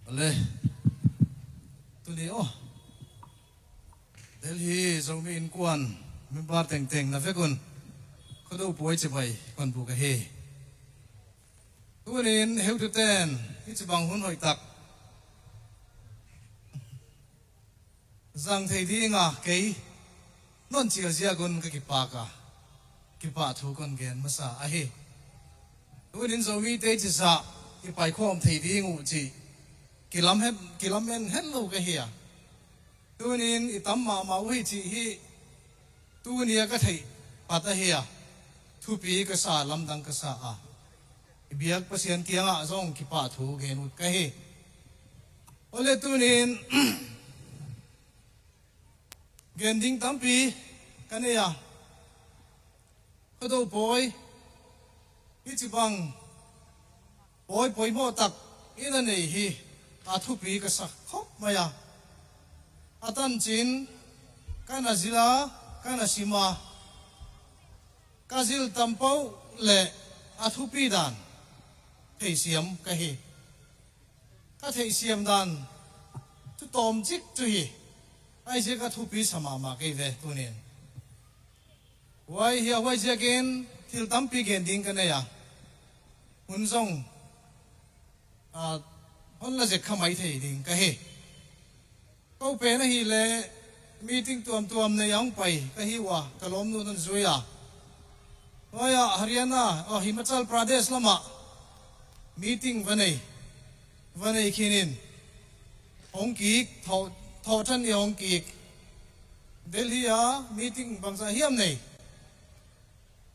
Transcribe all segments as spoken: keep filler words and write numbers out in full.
Ale. Tuni aw, Delhi Zomi Innkuan member tengteng na vekun Khuado pawi cibai kon buk ahi. Tunin heutu ten hih cibang hun hoihtak zang thei dinga kei non cial ziakun ka kipak a, kipah thu kon gen masa ahi. Tunin Zomite cizah i paikhawm thei ding uh cih kilam het, kilam en het lo ka hi a. Tunin i tam mahmah uh hi cih hi tunia ka theih pat ahi a, thupi ka sa, lamdang ka sa a, i biak Pasian kiangah zong kipah thu gen ut ka hi. Awle tunin gen ding tampi ka nei a, Khuado pawi hih cibang pawi poimawh tak i na nei hi a, thupi ka sa khop mai a. A tancin ka na zil a, ka na sim a, ka zil tampoh le a thupi dan theisiam ka hi. Ka theihsiam dan thu tawmcik thu hi. Ahi ziak a thupi sa mahmah kei ve tunin. Huai hi a, huai ziakin thil tampi gen ding ka nei a, hun zong a, hon la zek kha mai thei ding ka hi. Ko pen ahih leh meeting tuamtuam nei a hong pai ka hi uh a, ka lawmnu non zui a. Huai ah Haryana, aw, Himachal Pradesh lamah meeting va nei, va nei khinin hong kik, thawh, thawh than ni hong kik. Delhi a meeting bangzah hiam nei,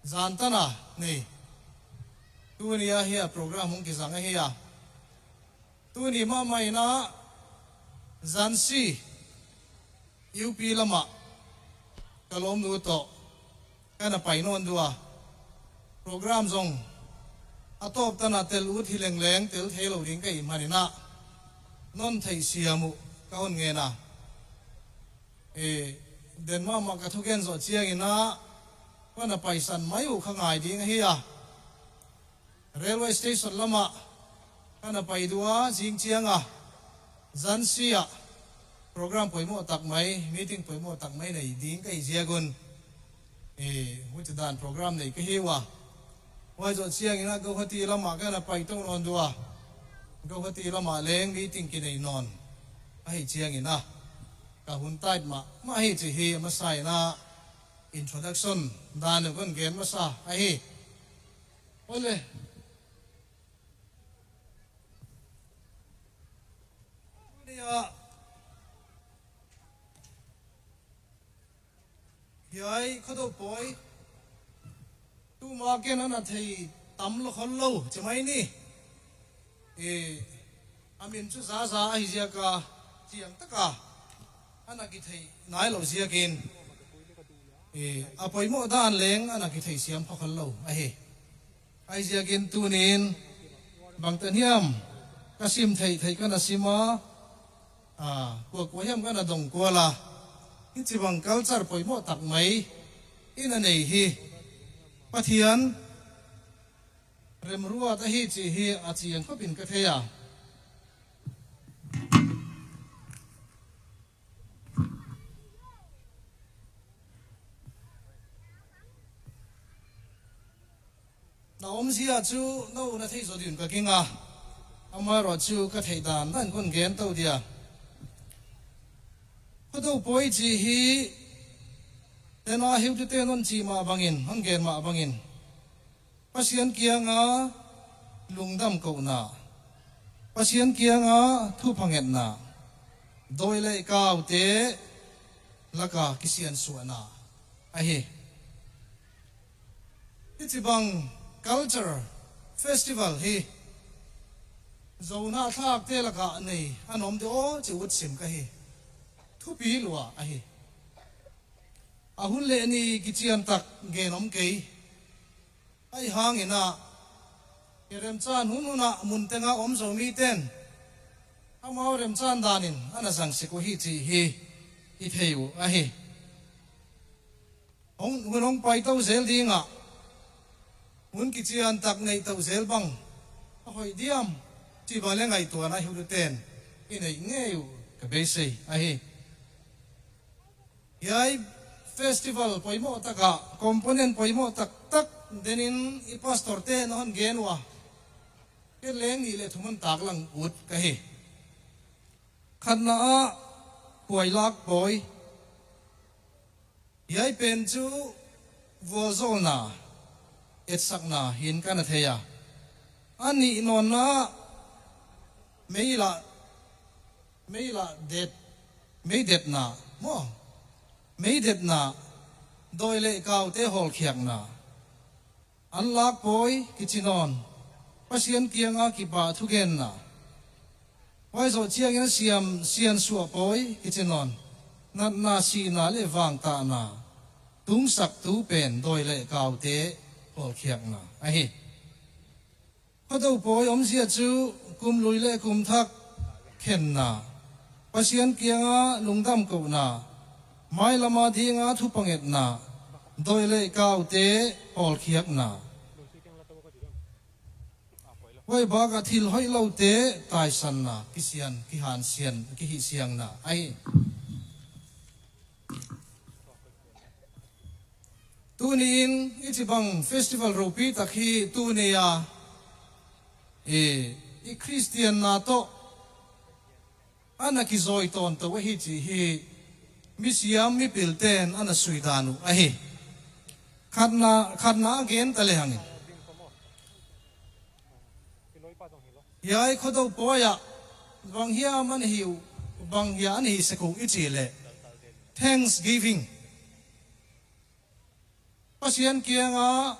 zan tan a nei. Tuni a hi a program hong kizang ahi a. Tuni mahmah in ah Jhansi, U P lamah ka lawmnu tawh ka na pai nawn dua. Program zong a tawp tan a tel ut hi lengleng tel thei lo ding ka hih manin ah non theihsiam uh ka hon ngen a. Eh, den mahmah ka thugen zawh ciangin ah ka na paisan mai uh kha ngai ding ahi a. Railway station lamah ka na pai dua, zing ciang a Jhansi ah program poimawh tak mai, meeting poimawh tak mai nei ding ka hih ziak un, eh, huci dan program nei ka hi uh a. Huai zawh ciangin ah Guwahati lamah ka na pai to nawn dua. Guwahati lamah leng meeting kinei nawn ahih ciangin ah ka hun tight mahmah hi cih hi a masa in ah introduction dan uh kon gen masa ahi. Awle. Tuni a hiai Khuado pawi tuma ken a na thei tam lo khol lo ci mai ni. Eh, a min cu Zaza ahi ziak a ciang tak a a na kithei nai lo ziakin, eh, a poimawh dan leng a na kithei siam pha khol lo ahi. Ahi ziakin tunin bangtan hiam ka sim theih theih ka na sim a, a, kuakua hiam ka na dong kual a, hih cibang culture poimawh tak mai i na nei hi. Pathian remruat ahi cih hi a ciang khopin ka thei a. Na omzia cu no na theih zaw ding ka ging a, amah ruah cu ka theih dan dan kon gen to dia. Khuado pawi cih hi tena hiutute non cih mah bangin, hon gen mah bangin, Pasian kianga lungdam kohna, Pasian kianga thupha ngetna, dawi le kaute laka kisiansuahna ahi. Hih cibang culture festival hi Zona thlakte lakah nei a na om deuh aw ci ut sim ka hi. Thupi lua ahi. A hun le ni kician tak gen om kei. Ahi hangin ah i remcan hun hunah mun tenga om Zomi ten amau remcan danin a na zangsik uh hi cih hi i thei uh ahi. Hong, hun hong paito zel dingah hun kician tak neihto zel bang a hoih diam cih bang le ngaihtuahna hi uh ten i neih ngei uh ka beisei ahi. Hiai festival poimawh takah component poimawh taktak denin i pastorte na hon gen uh a, kei leng nih le thum hon taklang ut ka hi. Khatna ah khuailak pawi. Hiai pen cu vualzawlna, etsakna hi-in ka na thei a, a nih nawnna ah meilah, meilah det, meidetna maw, meidetna, dawi le kaute hawlkhiakna, an lak pawi kici nawn, Pasian kiangah kipah thugenna, huai zawh ciangin a siam siansuah pawi kici nawn, natna, sihna le vangtahna tungsaktu pen dawi le kaute hawlkhiakna ahi. Khuado pawi omzia cu kum lui le kum thak khenna, Pasian kiangah lungdam kohna, mailam a dinga thupha ngetna, dawi le kaute hawlkhiakna, huai bakah thil hoih lote taisanna, kisian, kihansian, kihihsiangna ahi. Tuni-in i cibang festival ropi tak hi tuni a, i, i Khristianna tawh a na kizawi tawnto ahi cih hi misiam mipilten a na suidan uh ahi. Khatna, khatna a gen ta le hangin, hiai Khuado pawi ah bang hiam an hih uh, bang hiam an hih sek uh i cih leh, thanksgiving, Pasian kiangah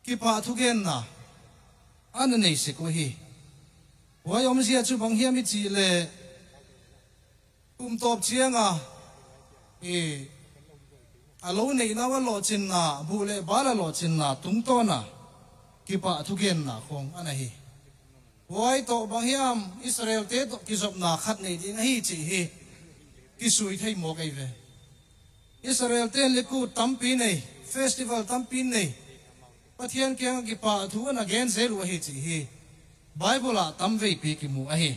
kipah thugenna a na nei sek uh hi. Huai omzia cu bang hiam i cih leh, kum tawp cianga, i, a lo neihna uh a lawhcinna, buh le bal a lawhcinna tungtawna kipah thugenna khawng a na hi. Huai tawh bang hiam Israelte tawh kizopna khat nei ding ahi cih hi kisui thei mawk ei ve. Israelte in likut tampi nei, festival tampi nei, Pathian kiangah kipah thu a na gen zel uh ahi cih hi Bible ah tamveipi kimu ahi.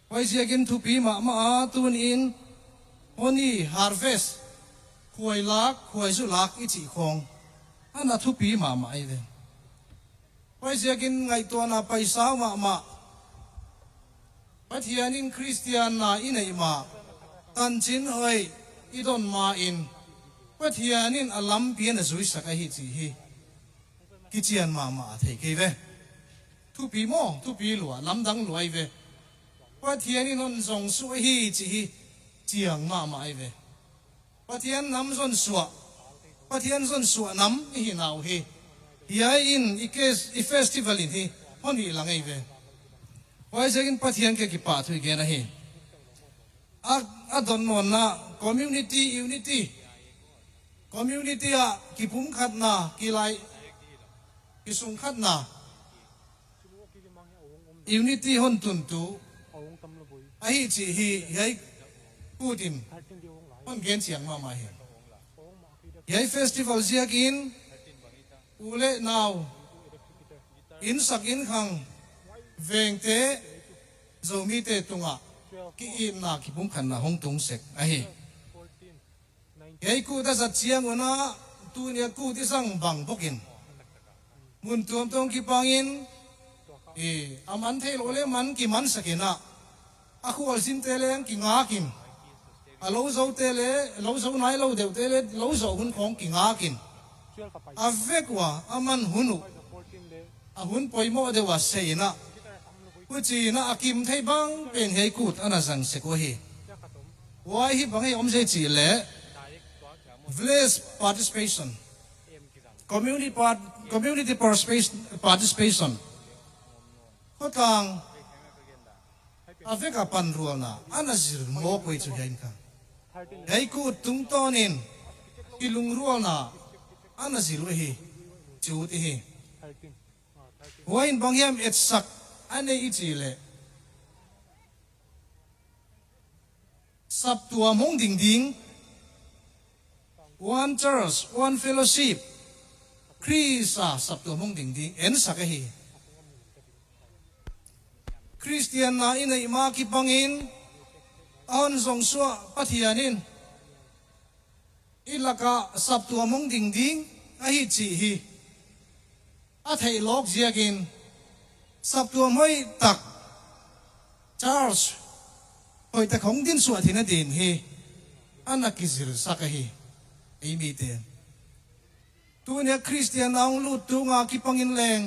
Huaiziakin thupi mahmah a, tuni-in honi harvest, khuailak, khuaizulak i cih khawng a na thupi mahmah ei ve. Huaiziakin ngaihtuahna paisa mahmah, Pathian in Khristianna i neih mah, tancin hoih i don ma-in Pathian in a lampi a na zuisak ahi cih hi kician mahmah a thei kei ve. Thupi maw, thupi lua, lamdang lua ei ve. Pathian in hon zong suh ahi cih hi ciang mahmah ei ve. Pathian nam zon suah, Pathian zon suah nam i hi na uh hi. Hiai in i case, i festival in hi hon hih lang ei ve. Huaiziakin Pathian kiang kipah thu i gen ahi. A, a dot nawnna community unity, community ah kipumkhatna, kilai, kisungkhatna, unity hon tuntu ahi cih hi hiai kut in hon gen ciang mahmah hi. Hiai festival ziakin u le nau, innsak innkhang, vengte, Zomite tungah ki-itna, kipumkhatna hong tung sek ahi. Hiai kut a zat ciang un ah, tuni a kut i zang bang bawkin mun tuamtuam kipangin, i, a man theih loh le man kimansak in ah, a khualzinte le ang kingakin, a lo zote le lo zo nai lo deuhte le lo zawh hun khawng kingakin, a vek uh a, a man hun uh, a hun poimawh deuh a sei in ah, huci in ah a kim thei bang pen hiai kut a na zang sek uh hi. Huai hi bang hi om zei cih leh village participation, community part, community participation, participation. Khotang a vek a panrualna a na zil mawk uh hi cu hiai in kha. Hiai kut tungtawnin kilungrualna a na zil uh hi cu uh hi. Huai in bang hiam etsak a nei i cih leh, saptuam hong ding ding, one church, one fellowship, Khrist a saptuam hong ding ding ensak ahi. Khristian na i neih ma kipangin a hon zongsuah Pathian in i lakah saptuam hong ding ding ahi cih hi a theih lawk ziakin saptuam hoih tak, church hoih tak hong dinsuah theihna ding hi a na kizilsak ahi. Ei mite tunia Khristian a hong lut tunga kipangin leng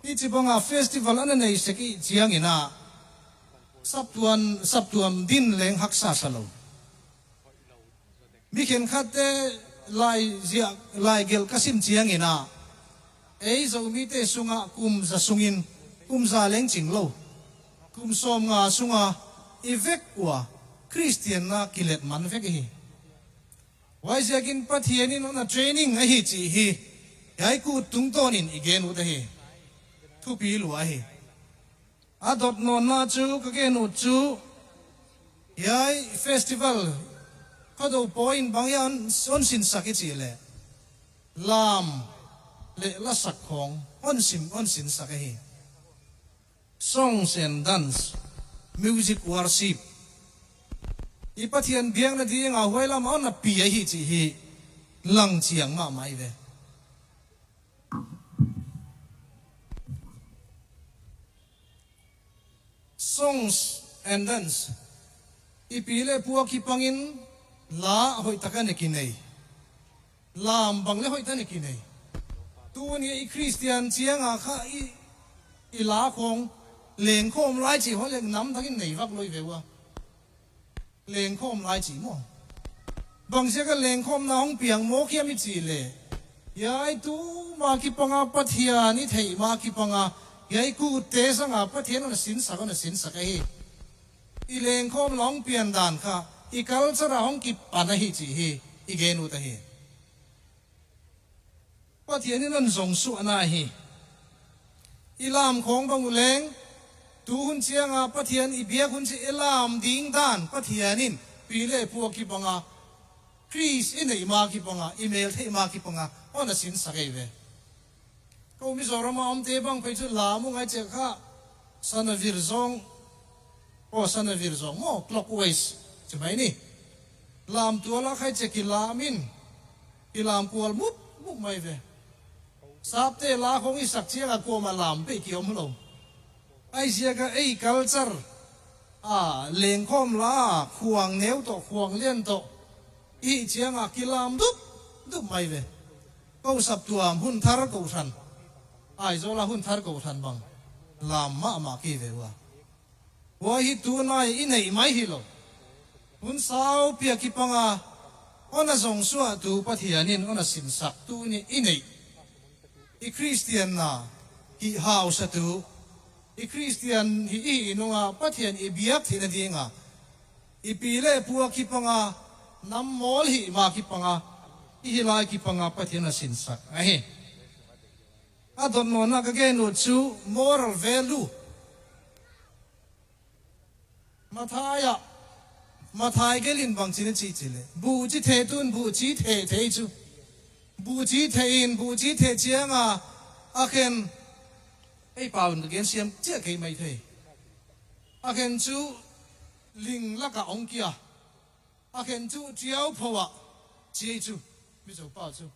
hih ci banga festival a na nei sek ih ciangin ah saptuam, saptuam din leng haksa sa lo. Mi khenkhatte lai ziah, lai gelh ka sim ciangin ah ei Zomite sungah kum za sungin, kum za leng cing lo, kum sawmnga sunga i vek uh a Khristian na kilet man vek hi. Huaiziakin Pathian in hong a training ahi cih hi. Hiai kut tungtawnin i gen ut ahi. Thupi lua ahi. A dot nawnna cu ka gen ut cu hiai festival Khuado pawi in bang hiam hon sinsak i cih leh lam le lasak khawng hon sim, hon sinsak ahi. Songs and dance, music worship. I Pathian biakna dinga huai lamah hon a pi ahi cih hi. Lang ciang mahmah hi ve. Songs and dance. I pi le pu a kipangin la hoih taka ne kinei. Lam bang le hoih taka ne kinei. Tuni i Khristian cianga kha i, i la khawng lengkhawm lai cih hoih leng nam takin nei vak loi ve ua. Lengkhawm lai cih maw? Bangziaka lengkhawmna hong piang mawk hiam i cih leh hiai tu ma kipanga Pathian i theih ma kipanga hiai kutte sanga Pathian hon a sinsak, hon a sinsak ahi. I lengkhawmna hong pian dan kha i culture ah hong kipan ahi cih hi. I gen ut ahi. Pathian in hon zongsuahna hi. I lam khawng bang uh leng tu hun cianga Pathian i biak hun ciang i lam ding dan Pathian in pi le pu a kipanga Khrist i neih ma kipanga i mel theih ma kipanga hon a sinsak ei ve. Ko Mizoram a omte bang pei cu lam uh ngai ciah kha sana vir zong, aw sana vir zong maw, clockwise ci mai ni. Lam tual a khai ciah kilam in kilam kual mup mup mai ve. Sapte la khawng i sak cianga kuamah lam pei kiom lo. Ahi ziaka ei culture a lengkhawm la khuang neu tawh khuang lian tawh i hih cianga kilam dup dup mai ve. Ko saptuam hun thar ko hran, Aizawl a hun thar ko hran bang lam mahmah ki ve ua. Huai hi tunai i neih mai hi lo. Hun saupi a kipanga hon a zongsuahtu Pathian in hon a sinsak tuni i neih i Khristian na hih hausatu i Khristian hih i hih nunga Pathian i biak theihna dinga i pi le pu a kipanga nam mawl hih ma kipanga i hih lai kipanga Pathian a sinsak ahi. A dot nawnna ka gen ut cu moral value. Mathai ah, Mathai gelin bangci na cih cih leh buhci theh tun buhci theh thei cu. Buhci theh in buhci theh cianga a khen, ei pau in ka gen siam ciah kei mai thei. A khen cu ling lakah hong kia. A khen cu tiau pho ah ci ei cu. Mizo pau cu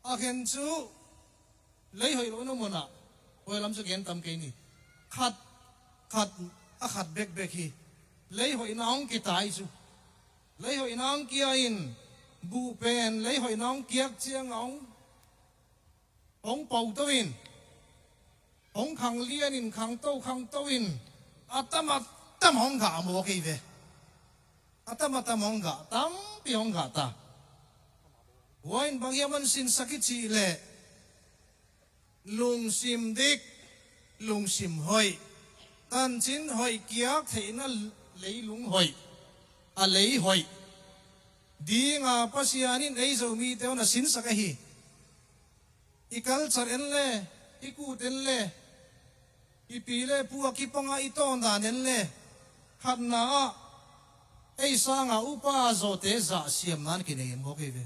a khen cu lei hoih lo na munah huai lam cu gen tam kei ni. Khat, khat, a khat bekbek hi. Lei hoihna hong kitai cu. Lei hoihna hong kia in buh pen lei hoihna hong kiak cianga hong, hong po to in hong khang lian in khang to khang to in a tam a tam hong gah a maw kei ve. A tam a tam hong gah, tampi hong gah ta. Huai in bang hiam hon sinsak i cih leh lungsim dik, lungsim hoih, tancin hoih kiak theihna leilung hoih, a lei hoih dinga Pasian in ei Zomite hon a sinsak ahi. I culture en le, i kut en le, i pi le pu a kipanga i tawndan en le, khatna ah ei sanga upa zawte zahsiamna na kinei en maw kei ve.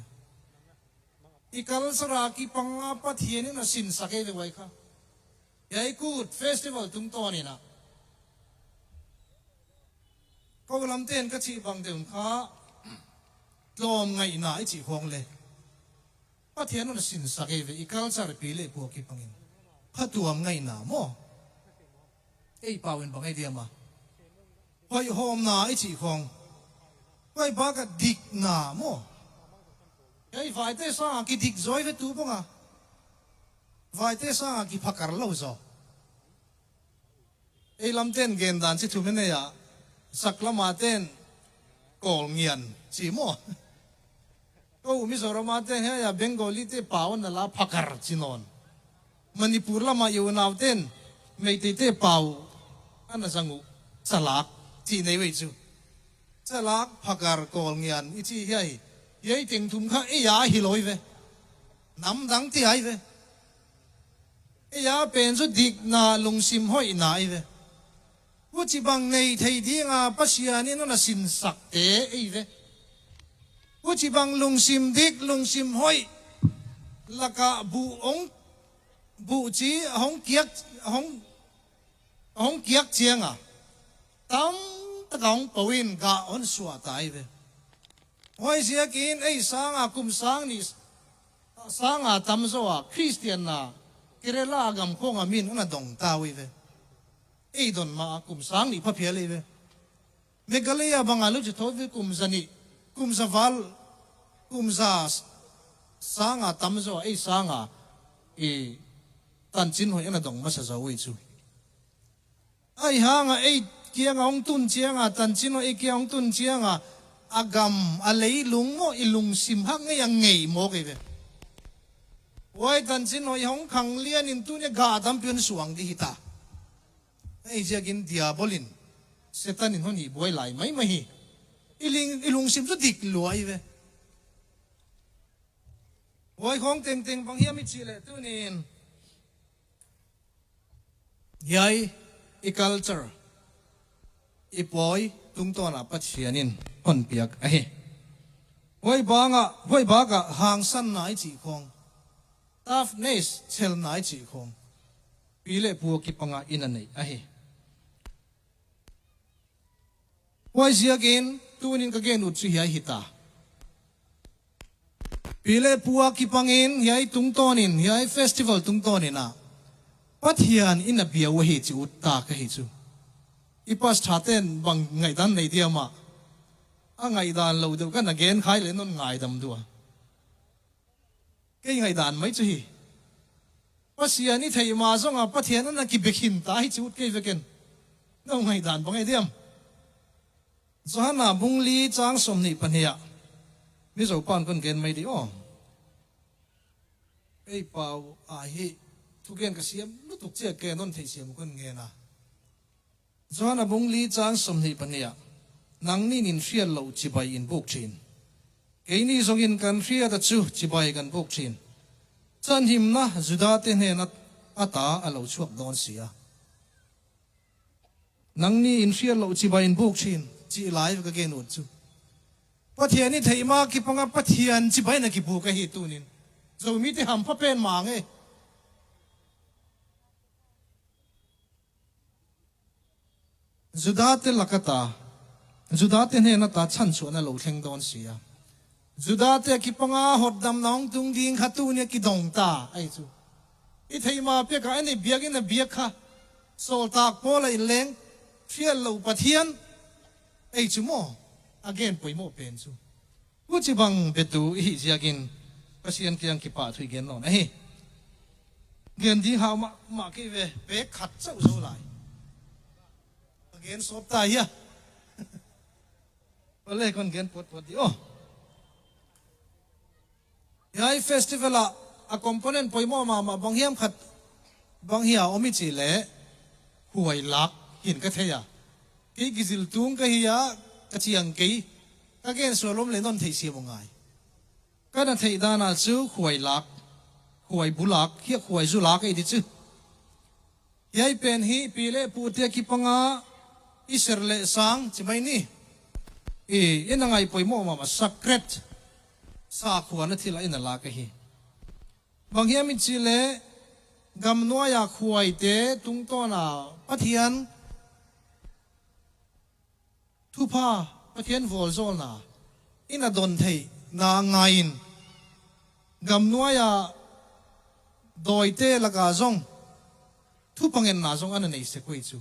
I culture a kipanga Pathian in a sinsak ei ve huai kha. Hiai kut festival tungtawn in ah Ko lamten ka cih bang deuh kha, tlawm ngaihna i cih khawng le Pathian hong sinsak ei ve, i culture pi le pua kipangin. Phatuam ngaihna maw? Ei pau in bang ei diam a? Hoih hawmna i cih khawng. Hoih bak a dikna maw? Ei vaite sanga kidik zaw ei ve tu bang a. Vaite sanga kiphakar lo zaw. Ei lamten gen dan ci thum hi nei a, sak lama ten Kawlngian ci maw? Ko Mizoram a ten hei a Bengali te pau na la phakar ci nawn. Manipur lama i unau ten Meitei te pau ana zang uh, calak ci nei vei cu. Calak, phakar, Kawlngian i ci hiai, hiai teng thum kha ei a hi lo ei ve. Namdang ti ai ve. Ei a pen cu dikna, lungsim hoihna ei ve. Huci bang nei thei dinga Pasian in hong na sinsakte ei ve. Huci bang lungsim dik, lungsim hoih lakah buh hong, buh ci hong kiak, hong, hong kiak cianga tamtaka hong po in gah hong suahta ei ve. Huai ziakin ei sanga kum sang nih sanga tamzaw a Khristian na Kerala a gam khawng a min ana dong ta uh ei ve. Ei don ma a kum sang nih phaphial ei ve. Meghalaya banga lu ci tho ve, kum za nih, kum za val, kum za sanga tamzaw a ei sanga i tancin hoih ana dong masa zaw uh ei cu. Ahi hanga ei kianga hong tun cianga, tancin aw ei kianga hong tun cianga, a gam, a leilung maw, i lungsim hak ngei a ngei mawk ei ve. Huai tancin aw i hong khang lianin tuni a gah tampi hong suang di hita. Ei ziakin diabol in, Satan in hong i buai lai maimai hi. I ling, i lungsim cu dik lua ei ve. Huai khawng tengteng bang hiam i cih leh tunin hiai i culture, i pawi tungtawna Pathian in hon piak ahi. Huai banga, huai baka hangsanna i cih khawng, toughness, chelna i cih khawng, pi le pua kipanga i na neih ahi. Huai ziakin tunin ka gen ut cu hiai hita. Pi le pua kipangin hiai tungtawnin, hiai festival tungtawnin ah Pathian in a bia uh ahi ci ut ta ka hi cu. I pastor ten bang ngaihdan nei diam ah, a ngaihdan lo deuh ka na gen khai le non ngaidam dua. Kei ngaihdan mai cu hi. Pasian i theih ma zonga Pathian ana kibekhin ta hi ci ut kei veken. No ngaihdan bang ei diam? Johan a bung li cang sawmnih pahnih ah, Mizo pan kon gen mai di aw. Ei pau a hi thugen ka siam lutuk ciak ken non theih siam kon ngen a. Johan a bung li cang sawmnih pahnih ah, nangni in hriat loh cibai in buk ṭhin. Keini zongin kan hriat a cu cibai kan buk ṭhin. Chanhimna Juda te hnenah a ta a lo chuak dawn si a. Nangni in hriat loh cibai in buk ṭhin cih lai ka gen ut cu. Pathian i theih ma kipanga Pathian cibai na kibuk ahi tunin. Zomite hampha pen mang e. Juda te lak a ta, Juda te hnenah ta chanchuahna lo thleng dawn si a. Juda te kipanga hotdamna hong tung ding kha tuni a kidong ta ahi cu. I theih ma piaka a nei biak in a biak kha. Sawltak Paul a in leng hriat loh Pathian ahi cu maw? A gen poimawh pen cu. Huci bang betu i hih ziakin Pasian kiang kipahthu i gen nawn ahi. Gen ding hau mahmah kei ve, pek khat cauh zo lai. Ka gen sawp ta hia? Pale kon gen puatpuat di aw. Hiai festival ah a component poimawh mahmah bang hiam khat bang hia om i cih leh khuailak hin ka thei a. Kei kizil tung ka hi a, ka ciang kei, ka gen sual om le non theih siam uh ngai. Ka na theih dan ah cu khuailak, khuai bulak, hiah khuai zulak ei di cu. Hiai pen hi pi le pute kipanga i ser le sang ci mai ni. I, i na ngai poimawh mahmah, sacred, sakhuana thil ah i na lak ahi. Bang hiam i cih leh gamnuai a khuaite tungtawna Pathian thupha, Pathian vualzawlna i na don theihna ngai-in gamnuai-a dawite lakah zong thupha ngetna zong a na nei sek uh hi cu.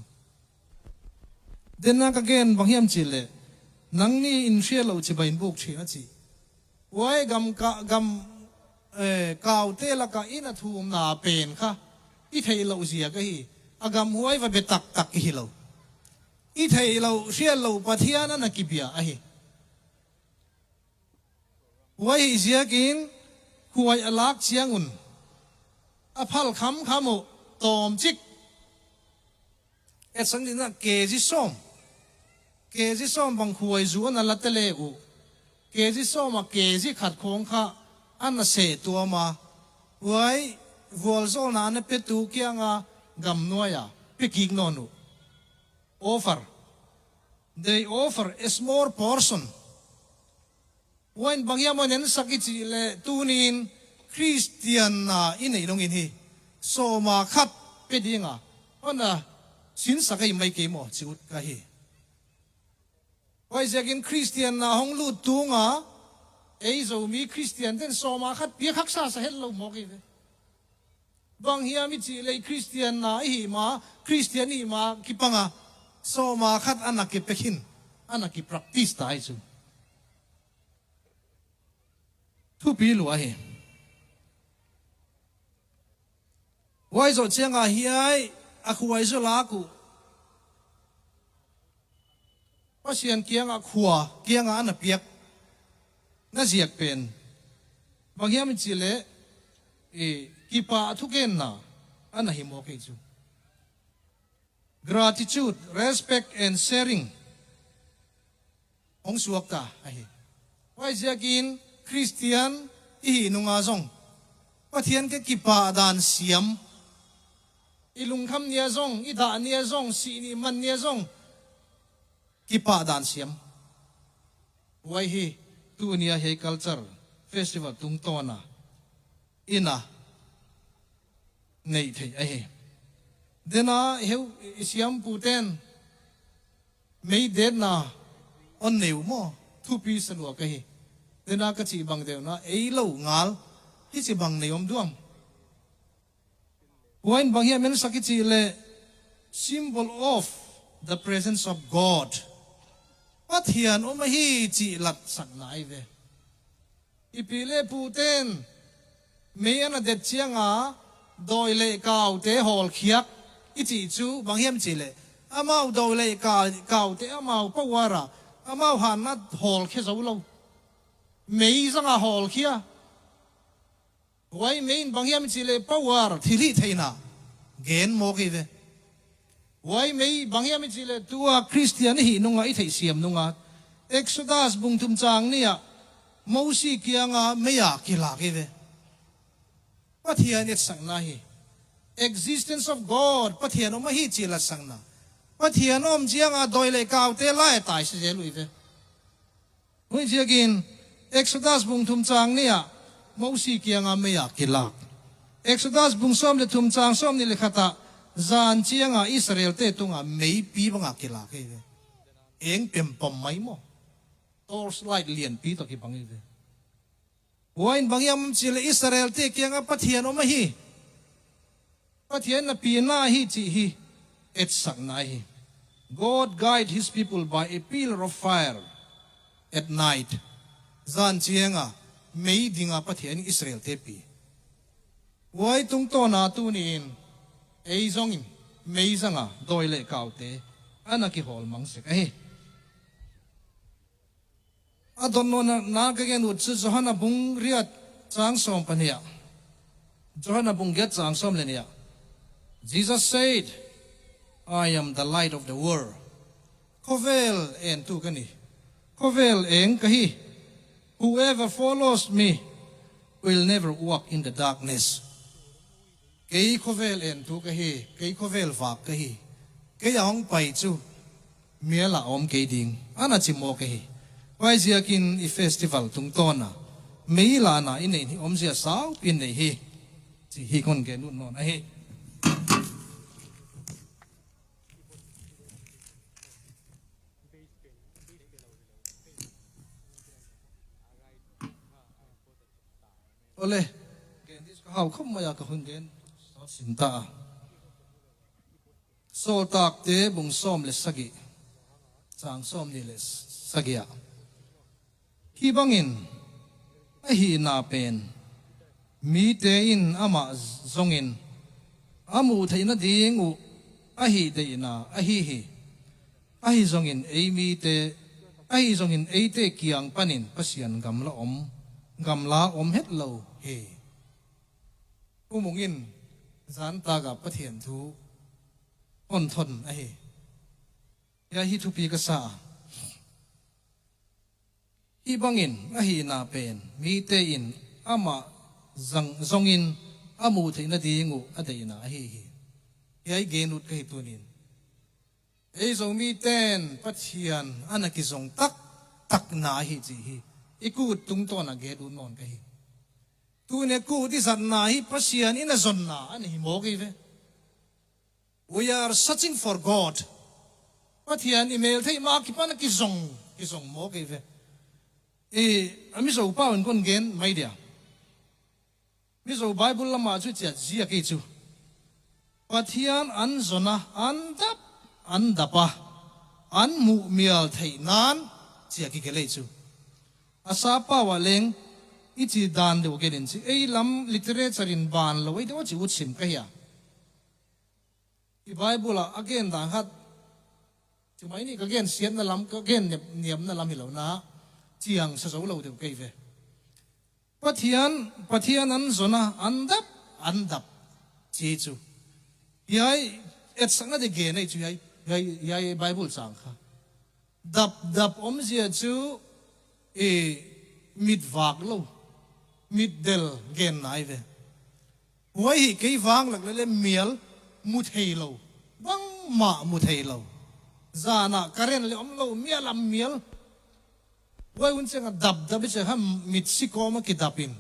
Denna ka gen bang hiam cihleh, nangni in hriat loh cibai in buk ṭhin a ci. Huai gam ka, gam, eh, kaute lakah i na thumna pen kha i theih loh ziak ahi. A gamhuai va bia taktak i hi lo. I theih loh, hriat loh Pathian a na kibia ahi. Huai hi ziakin khuai a lak ciangun a phal khamkham uh tawmcik, etsak dingin ah kezi sawm, kezi sawm bang khuai zu a na la tele uh, kezi sawm ah kezi khat khawng kha a na seh tuam a, huai vualzawlna a na piatu kianga gamnuai-a pia kik nawn uh. Offer. They offer a small portion. Huai in bang hiam a na ensak i cih leh, tuni-in Khristianna i neih dongin hi sawma khat pia dinga a na sinsak ahi mai kei maw ci ut ka hi. Huai ziakin Khristianna hong lut tunga ei Zomi Khristian ten sawma khat pia khaksa sa het lo mawk hi ve. Bang hiam i cih leh Khristianna i hih ma, Khristian i hih ma kipanga sawma khat a na kipia khin, a na kipractice ta hi cu. Thupi lua hi. Huai zawh cianga hiai a khuai zaw lak uh Pasian kianga khua kianga a na piak na ziak pen bang hiam i cih leh, i, kipah thugenna a na hi mawk hi cu. Gratitude, respect and sharing hong suakta ahi. Huai ziakin Khristian i hih nunga zong Pathian ke kipah dan siam, i lungkham nia zong, i dah nia zong, sih nih man nia zong kipah dan siam. Huai hi tuni-a hiai culture festival tungtawna i na neih theih ahi. Denna heu i siampu ten mei detna hon nei uh maw, thupi sa lua ka hi. Denna ka cih bang deuhna ei lo ngal hici bang nei om duam. Huai in bang hiam ensak i cih leh, symbol of the presence of God. Pathian om ahi cih latsakna ahi ve. I pi leh pu ten mei a na det cianga dawi leh kaute hawlkhiak i cih cu bang hiam cih leh, amau dawi leh ka-, kaute amau power a amau hatna hawlkhia zo lo. Mei zanga hawlkhia. Huai mei in bang hiam cih leh power, thilhihtheihna gen mawk hi ve. Huai mei bang hiam cih leh tua Khristian i hih nunga i theihsiam nunga Exodus bung thum chang nih ah Mosi kianga mei-a kilak hi ve. Pathian etsakna hi. Existence of God, Pathian om ahi cih latsakna. Pathian om cianga dawi leh kaute lai-a taisi zel uh hi ve. Huai ziakin Exodus bung thum chang nih ah Mosi kianga mei-a kilak. Exodus bung sawm leh thum chang sawm nih leh khat ah zan cianga Israelte tunga meipi banga kilak hi ve. Eng pempom mai maw. Torchlight lianpi tawh kibang hi ve. Huai in bang hiam cih leh Israelte kianga Pathian om ahi, Pathian na pina ahi cih hi etsakna hi. God guide his people by a pillar of fire at night. Zan cianga mei dinga Pathian Israelte pi. Huai tungtawna tuni-in ei zongin mei zanga dawi leh kaute a na kihawl mang sek ahi. A dot nawnna ka gen ut cu Johan a bung riat chang sawm pahnih ah, Johan a bung giat chang sawm leh nih ah, Jesus said, "I am the light of the world." Khawvel entu ka hi. Khawvel eng ka hi. Whoever follows me will never walk in the darkness. Kei khawvel entu ka hi, kei khawvel vak ka hi. Kei a hong pai cu mial ah a om kei ding, a na ci mawk ahi. Huai ziakin i festival tungtawna mei lahna i neih hi omzia saupi in neih hi. Ci hi kon gen ut nawn ahi. Awle, gen dih ka hau khop mai a, ka hun gen sawt sin ta a. Sawltakte bung sawm le sagih, cang sawm nih le sagih ah, hih bangin ahihna pen mite in amah zongin a muh theih nading uh a hih deihna ahi hi. Ahi zongin ei mite, ahi zongin eite kiang panin Pasian gamla om, gamla om het lo hi. U Mung in zantak ah Pathian thu hon thon ahi. Hia hi thupi ka sa a. Hih bangin ahihna pen mite in amah zang, zongin a muh theih nading uh a deihna ahi hi. Hia i gen ut ka hi tunin. Ei Zomite'n Pathian a na kizong taktakna ahi ci hi i kut tungtawn a gen ut nawn ka hi. Tuni a kut i zatna hi Pasian i na zonna a na hi mawk hi ve. We are searching for God. Pathian i mel theih ma kipan a kizong, kizong mawk hi ve. I, a Mizo pau in kon gen mai dia. Mizo Bible lamah cu ciat zia kei cu. Pathian an zon a, an dap, an dap a, an muh mial theih nan cia kigelh ei cu. A sa pau ah leng i ci dan deuh gen in ci, ei lam literature in ban lo ei deuh a ci ut sim ka hi a. I Bible ah a gen dan khat, ci mai ni, ka gen siatna lam, ka gen niam, niamna lam hi lo na, ciang sa zo lo deuh kei ve. Pathian, Pathian an zon a, an dap, an dap ci cu. Hiai etsakna deuh gen ei cu hiai, hiai, hiai Bible cang kha. Dapdap omzia cu i mit vak lo, mit del gen nai ve. Huai hi kei vang lak le le mial mu thei lo, bangmah mu thei lo. Zan ah current le om lo, mial a mial. Huai hun ciang a dapdap i ciang kha mit sikawm a kidap in.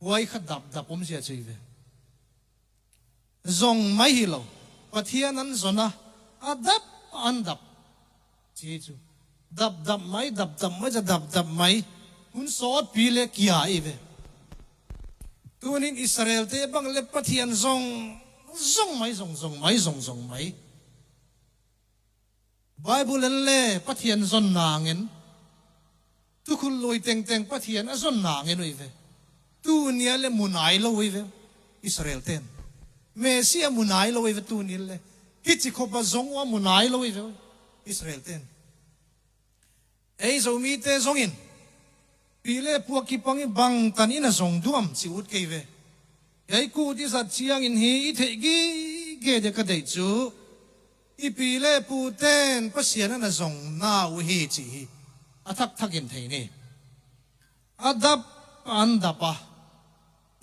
Huai kha dapdap omzia cu hi ve. Zong mai hi lo. Pathian an zon a, a dap, an dap ci cu. Dapdap mai, dapdap mai, ca dapdap mai. Hun sawtpi le kia hi ve. Tunin Israelte bang le Pathian zong, zong mai, zong, zong mai, zong, zong mai. Bible en le Pathian zon nang en. Tukhul lui tengteng Pathian a zon nang en uh hi ve. Tuni a le mu nai lo uh hi ve. Israelte'n Messiah mu nai lo uh hi ve tuni le. Hici khop a zong uh a mu nai lo uh hi ve. Israelte'n. Ei Zomite zongin pi le pu a kipang i bangtan i na zong duam ci ut kei ve. Ei kut i zat ciangin hi i theih gige dia ka deih cu i pi le pute'n Pasian a na zong na uh hi ci hi. A thakthak in thei ni. A dap, an dap a.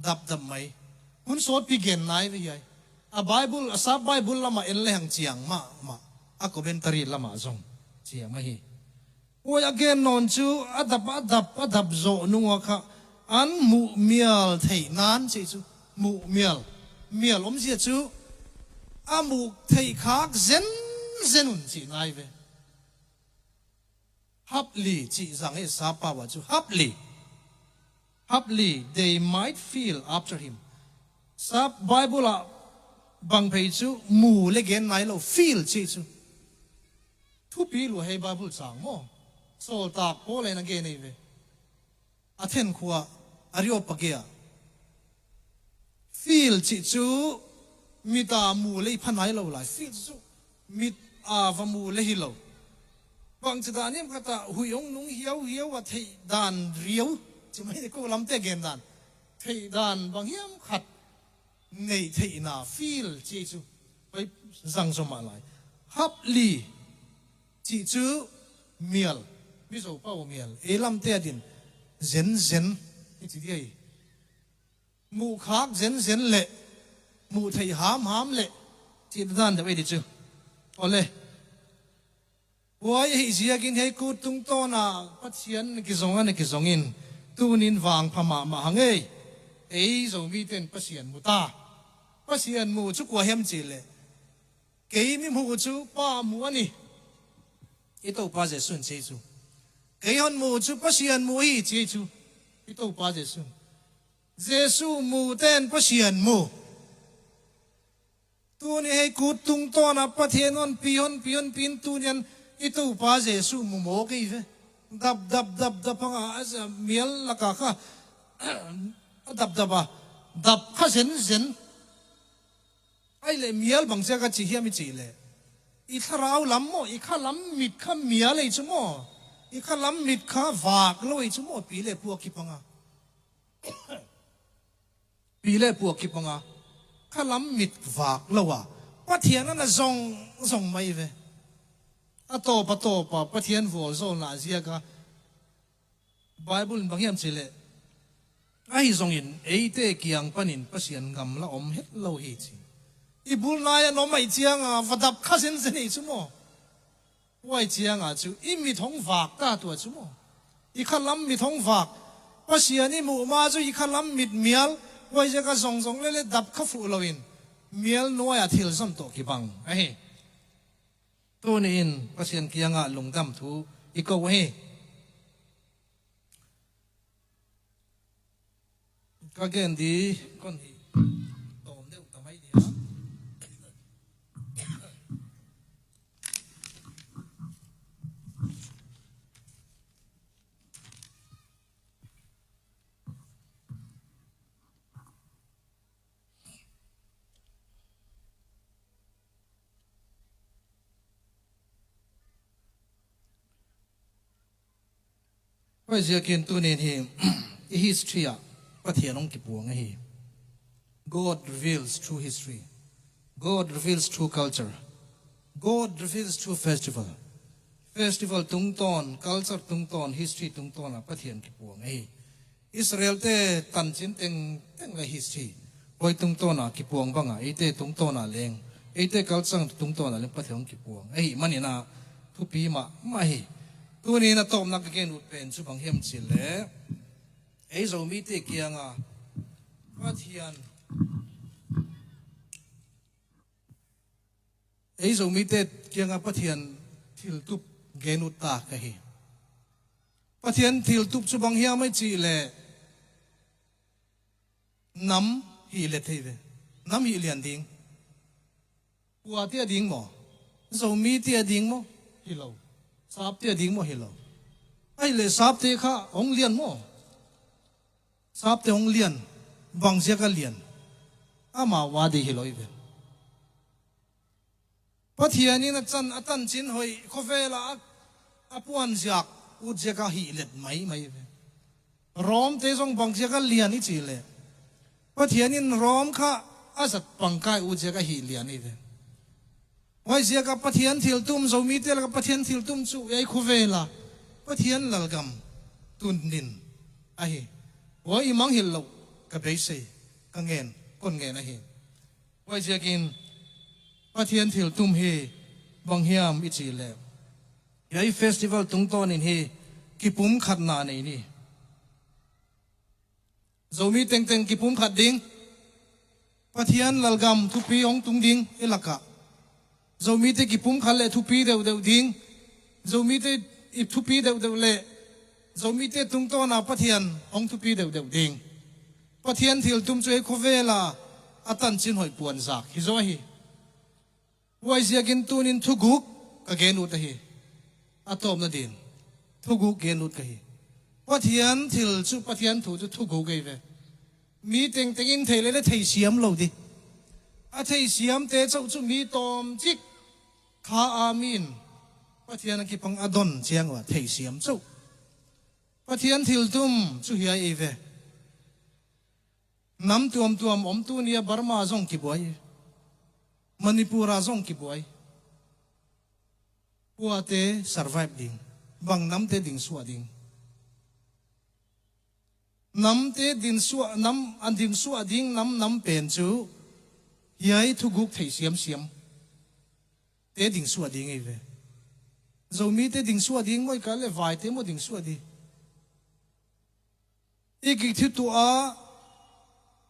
Dapdap mai. Hun sawtpi gen nai ve hiai. A Bible, a sap Bible lamah en le hang ciang mahmah. A commentary lamah zong ciang mah hi. Huai a gen nawn cu a dap, a dap, a dap zawh nung ua kha an muh mial theih nan ci cu. Muh mial. Mial omzia cu a muh theih khak zenzen un ci nai ve. Hapli cih zang hi sap pau ah cu. Hapli. Hapli, they might feel after him. Sap Bible ah bang phei cu mu le gen nai lo, feel cih cu. Thupi lua hei Bible cang maw. Sawltak Paul in a gen ei ve. Athen khua, Areopagia. Feel cih cu mit a mu le i pha nai lo lai. Feel cih cu mit a va mu le hi lo. Bangci dan hiam khat ah huih hong nung hiauhiau a theih dan riau. Ci mai ni ko lamte gen dan. Theih dan bang hiam khat neih theihna feel cih cu. Pai zang zom ah lai. Hapli cih cu mial. Mizo pau mial. Ei lamte a din zenzen i ci dia hi. Muh khak zenzen le muh theih hamham le cih dan deuh ei di cu. Awle. Huai ahi ziakin hei kut tungtawn ah Pathian na kizong a na kizong in tunin vangpha mahmah hang ei. Ei Zomite'n Pasian mu ta. Pasian mu cu kua hiam cih leh kei mi mu cu Pa mu a ni. I Topa Jesu'n ci cu. Kei hon mu cu Pasian mu hi ci cu. I Topa Jesu'n. Jesu mu ten Pasian mu. Tuni hei kut tungtawn ah Pathian honpi, honpi, honpi in tuni an i Topa Jesu mu mawk ei ve. Dap, dap, dap, dap hang a, a mial lak ah kha a dap, dap a, dap kha zenzen. Ahih leh mial bang ziak a ci hiam i cih leh, i thlarau lam maw, i kha lam mit kha mial ei cu maw, i kha lam mit kha vak lo ei cu maw, pi le pu a kipang a, pi le pu a kipang a, kha lam mit vak lo a, Pathian a na zong zong mai ve. A tawp a tawp a Pathian vualzawlna ziak a, Bible in bang hiam cih leh, ahi zongin eite kiang panin Pasian gamla om het lo hi ci. I bul nai an om ahih ciang a va dap kha zenzen hi cu maw. Huai ciang a cu i mit hong vak ta tua cu maw. I kha lam mit hong vak. Pasian i muh ma cu i kha lam mit mial. Huai ziak a zong zong le le dap kha fuh lo in mial nuai a thil zon tawh kibang ahi. Tuni in Pasian kiangah lungdam thu i ko hi. Ka gen di kon hi. Tawm deuh ta mai dia. Huaiziakin tunin hi i history ah Pathian hong kipuang ahi. God reveals through history. God reveals through culture. God reveals through festival. Festival tungtawn, culture tungtawn, history tungtawn ah Pathian kipuang ahi. Israel te tancin tengteng le history huai tungtawn a kipuang bang a, eite tungtawn a leng, eite culture tungtawn a leng Pathian hong kipuang ahih manin a thupi mahmah hi. Tuni in a tawpna ka gen ut pen cu bang hiam cih leh, ei Zomite kiang a Pathian Ei Zomite kiangah Pathian thiltup gen ut ta ka hi. Pathian thiltup cu bang hiam i cih leh nam hih let thei ve. Nam hih lian ding. Kua te a ding maw? Zomite a ding maw? Hi lo. Sapte a ding maw? Hi lo. Ahih leh Sapte kha hong lian maw? Sapte hong lian. Bang ziak a lian? Amau a ding hi lo i ve. Pathian in a can, a tancin hoih khuavel ah a, a puanziak ut ziak a hih let maimai ve. Rom te zong bang ziak a lian i cih leh Pathian in Rom kha a zat pangkai ut ziak a hih lian i ve. Huai ziak a Pathian thiltum, Zomite lak a Pathian thiltum cu ei khuavel ah Pathian lalgam tun din ahi. Huai i mangngilh loh ka beisei, ka ngen, kon ngen ahi. Huaiziakin Pathian thiltum hi bang hiam i cih leh, hiai festival tungtawnin hi kipumkhatna nei ni. Zomi tengteng kipumkhat ding, Pathian lalgam thupi hong tung ding i lakah. Zomite kipumkhat leh thupi deuhdeuh ding. Zomite i thupi deuhdeuh leh Zomite tungtawna Pathian hong thupi deuhdeuh ding. Pathian thiltum cu ei khuavel ah a tancin hoih puanzak hi zaw hi. Huaiziakin tunin thuguk ka gen ut ahi. A tawpna din thuguk gen ut ka hi. Pathian thil cu, Pathian thu cu thuguk ei ve. Mi tengteng in thei leh le theisiam lo dih. A theisiamte cauh cu mi tawmcik kha a mi in Pathian a kipang a don ciang uh a theisiam cauh. Pathian thiltum cu hiai ei ve. Nam tuamtuam om, tuni a Burma zong kibuai, Manipur a zong kibuai. Kuate survive ding? Bang namte dingsuah ding? Namte dingsuah, nam an dingsuah ding nam nam pen cu hiai thuguk theih siamsiam te dingsuah ding ei ve. Zomite dingsuah ding maw i kal leh vaite maw dingsuah ding? I kithutuah a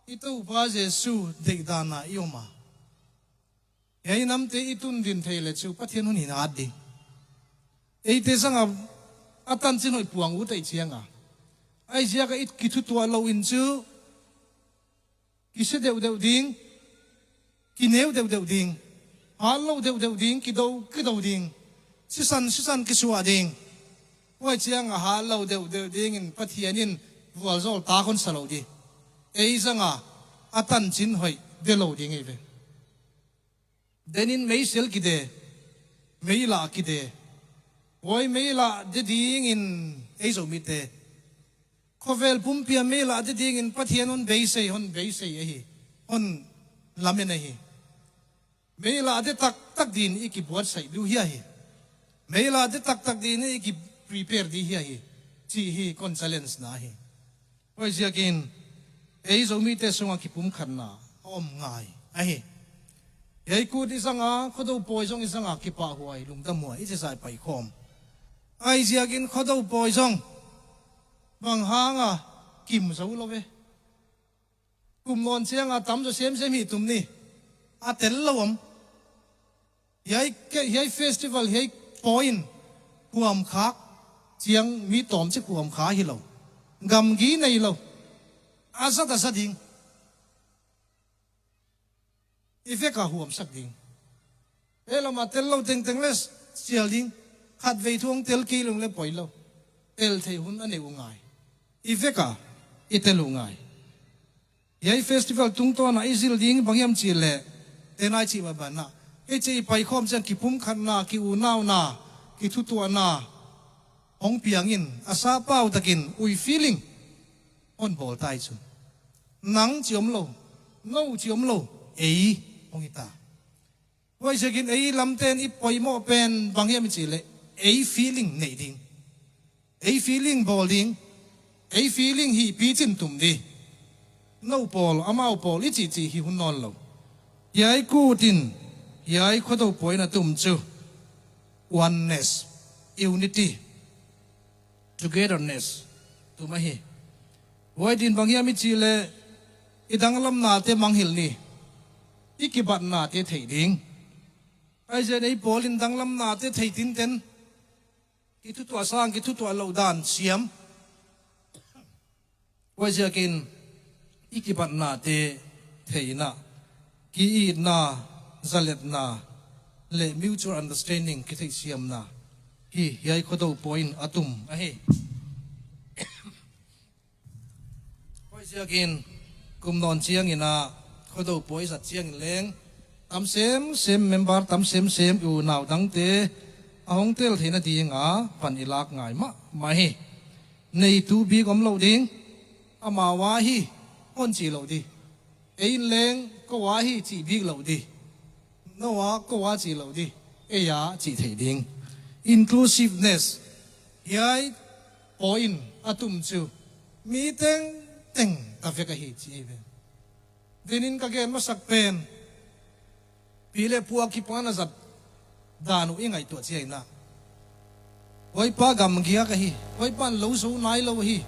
i Topa Jesu deihdan a i om a, hiai namte i tun din thei leh cu Pathian hun hi na at ding. Eite zangah a tancin hoih puang ut ahih ciangah, ahi ziak a i kithutuah loin cu Kisia deuhdeuh ding, kineu deuhdeuh ding, hat lo deuhdeuh ding, kido kido ding, sisan sisan kisuah ding. Huai ciangah hat lo deuhdeuh dingin Pathian in vualzawl tak hon sa lo di. Ei zanga a tancin hoih de lo ding ei ve. Denin meisel kide, meilah kide. Huai meilah de dingin ei Zomite, khovel pumpia meilah de dingin Pathian hon beisei, hon beisei ahi, hon lamen ahi. Meilah de taktak dingin i kibuatsaih duh hi ahi. Meilah de taktak dingin i kiprepare dih hi ahi. Cih hi kon challenge na hi. Huai ziakin ei Zomite sungah kipumkhatna a om ngai ahi. Hiai kut i zanga, Khuado pawi zong i zanga kipahhuai, lungdamhuai i cizai paikhawm. Ai ziakin Khuado pawi zong bang hanga kim zo lo ve. Kum nawn cianga tamzaw semsem hih tum ni. A tel lo om. Hiai, hiai festival, hiai pawi in huamkhak ciang mi tawmcik huamkha hi lo. Gamgi nei lo. A zat a za ding. I veka huamsak ding. Ei lama tel lo tengteng le sial ding. Khatvei thu hong tel kei lung le poi lo. Tel thei hun a nei uh ngai. I veka i tel uh ngai. Hiai festival tungtawna i zil ding bang hiam cih leh, tenai cih mah banah, ei cih i paikhawm ciang kipumkhatna, kiunauna, kithutuahna hong piangin a sapau takin ui feeling hon bawl tai cu. Nang ci om lo, no ci om lo, ei hong hi ta. Huaiziakin ei lamten i poimawh pen bang hiam i cih leh ei feeling neih ding, ei feeling bawl ding, ei feeling hih picin tum ding. No pawl, amau pawl i cihcih hi hun nawn lo. Hiai kut in, hiai Khuado pawi in a tum cu oneness, unity, togetherness tum ahi. Huai din bang hiam i cih leh i danglamnate mangngilh ni, i kibatnate theih ding. Aizen ei pawl in danglamnate thei tinten, kithutuah sang, kithutuah loh dan siam. Huaiziakin i kibatnate theihna, ki-itna, zaletna le mutual understanding, kitheihsiamna hi hiai Khuado pawi in a tum ahi. Huaiziakin kum nawn ciangin a Khuado pawi zat ciangin leng tam semsem, member tam semsem, i unau dangte a hong tel theihna dinga pan i lak ngai mahmah hi. Neitu bik om lo ding. Amau a hi hon cih lo ding. Ei in leng ko a hi cih bik lo ding. No a ko a cih lo ding. Ei a cih theih ding. Inclusiveness. Hiai pawi in a tum cu mi tengteng ta vek ahi ci ei ve. Denin ka gen masak pen, pi le pu a kipan a zat dan uh i ngaihtuah ciangin a, huaipa gamgiak ahi, huaipa lo zo nai lo ahi,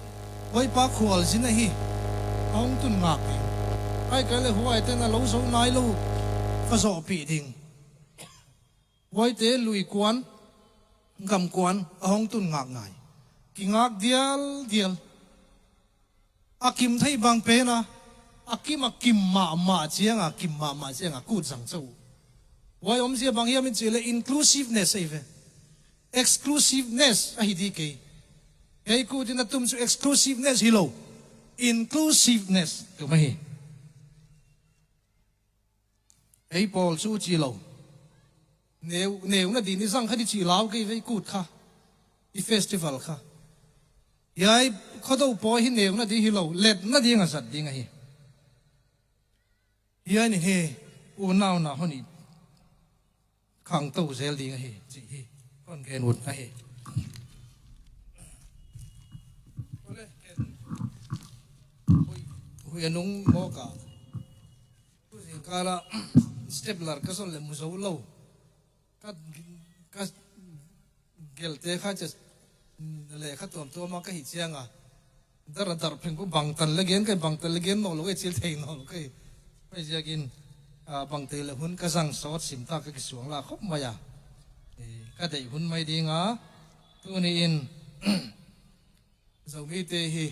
huaipa khualzin ahi, a hong tun ngak ding. Ai kei le huaite na lo zo nai lo va zawhpih ding. Huaite lui kuan, gam kuan a hong tun ngak ngai. Kingak dialdial. A kim theih bang pen a, a kim a kim mahmah cianga, kim mahmah cianga kut zang co uh. Huai omzia bang hiam i cih leh inclusiveness ahi ve. Exclusiveness ahi ding kei. Hiai kut in a tum cu exclusiveness hi lo, inclusiveness tum ahi. Ei pawl cu ci lo. Neu, neu nadin i zang kha di cih lau kei ve, i kut kha, i festival kha. Hiai Khuado pawi hi neu nading hi lo, let nading a zat ding ahi. Hiai ni hi unauna hon i khangto zel ding ahi cih hi hon gen ut ahi. Hui, hui a nung mawk a, tu zingkal a step lar ka zon le mu zo lo. Ka, ka gelte kha cia, le kha tuamtuam a ka hih cianga, dar a dar pheng ku bangtan le gen kai, bangtan le gen nawn lo kai, cil thei nawn lo kai. Huaiziakin, a, bangte le hun ka zang sawt sim ta ka kisuang la khop mai a. E, ka deih hun mai dinga, tuni in, Zomite hi,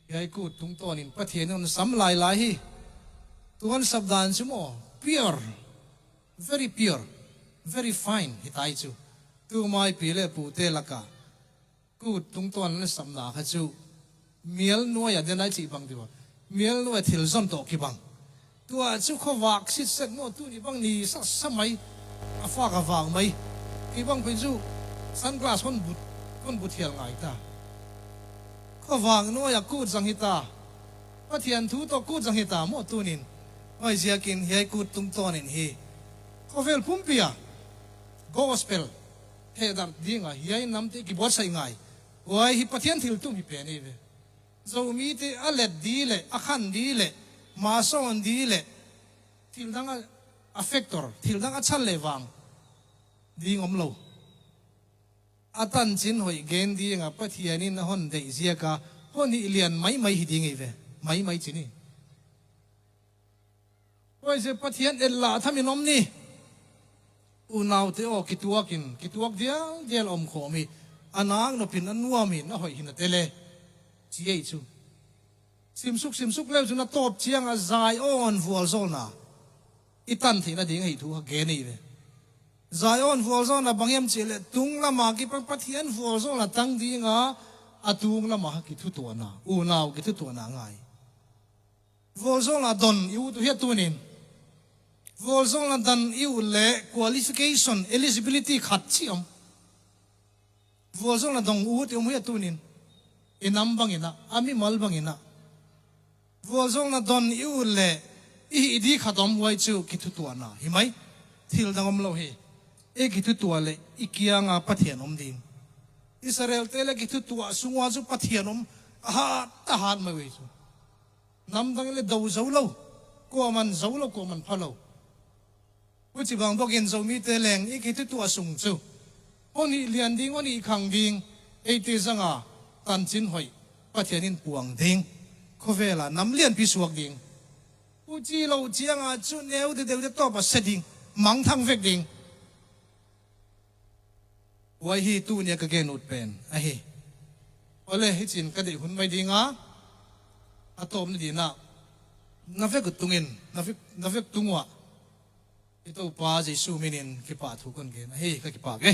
hiai kut tungtawnin Pathian in hon sam lailai hi. Tuan sapdan cu maw, pure, very pure, very fine hi tai cu. Tu maipi le pute laka kut tungtawn na sapna kha cu mial nuai a den ai cih bang tiu a, mial nuai a thil zon tawh kibang. Tua cu khuavak sitset maw, tuni bang ni sasa mai, a fak a vak mai. Kibang pin cu sunglass hon but, hon but hial ngai ta. Khuavak nuai a kut zang hi ta. Pathian thu tawh kut zang hi ta maw tunin. Huaiziakin hiai kut tungtawnin hi khuavel pumpi a gospel hehdarh dinga hiai namte kibuatsaih ngai. Huai hi Pathian thiltum hi pen hi ve. Zomite a let di le a khan di le masawn di le thil dang a, a factor, thil dang a chan le vang ding om lo. A tancin hoih gen dinga Pathian in a hon deih ziaka hon hih lian maimai hi ding hi ve. Maimai cin hi. Huaiziak Pathian et lah thamin om ni. Unaute aw, kituakin, kituak dialdial om khawm hi. A nak nopin a nuamin a hoih hi na tele ci ei cu. Simsuk simsuk leu cun a tawp cianga Zion vualzawlna i tan theih nading ahi thu kha gen hi ve. Zion vualzawlna bang hiam cihleh tung lama kipan Pathian vualzawlna tang dinga a tung lama kha kithutuahna, unau kithutuahna ngai. Vualzawlna don i ut uh hi a tunin. Vualzawlna don i ut le qualification, eligibility khat ci om. Vualzawlna don ut i om uh hi a tunin. I nam bangin ah, a mimal bangin ah. Vualzawlna don i ut le i hih di khat om, huai cu kithutuahna hi mai. Thil dang om lo hi. I kithutuah le i kianga Pathian om ding. Israelte le kithutuah sungah cu Pathian om a hat, a hat mai uh hi cu. Namdang le do zo lo, kuaman zo lo, kuaman pha lo. Huci bang bawkin Zomite leng i kithutuah sung cu hon hih lian ding, hon hih khang ding, eite zanga tancin hoih Pathian in puang ding, khuavela nam lianpi suak ding. Huci lo cianga cu neu deuhdeuhte tawpa sia ding, mangthang vek ding. Huai hi tunia ka gen ut pen ahi. Awle, hicin ka deih hun mai dinga a tawp nadinah na vek uh tungin, na vek, na vek tunguah i Topa Jesu minin kipahthu kon gen ahi. Ka kipak e.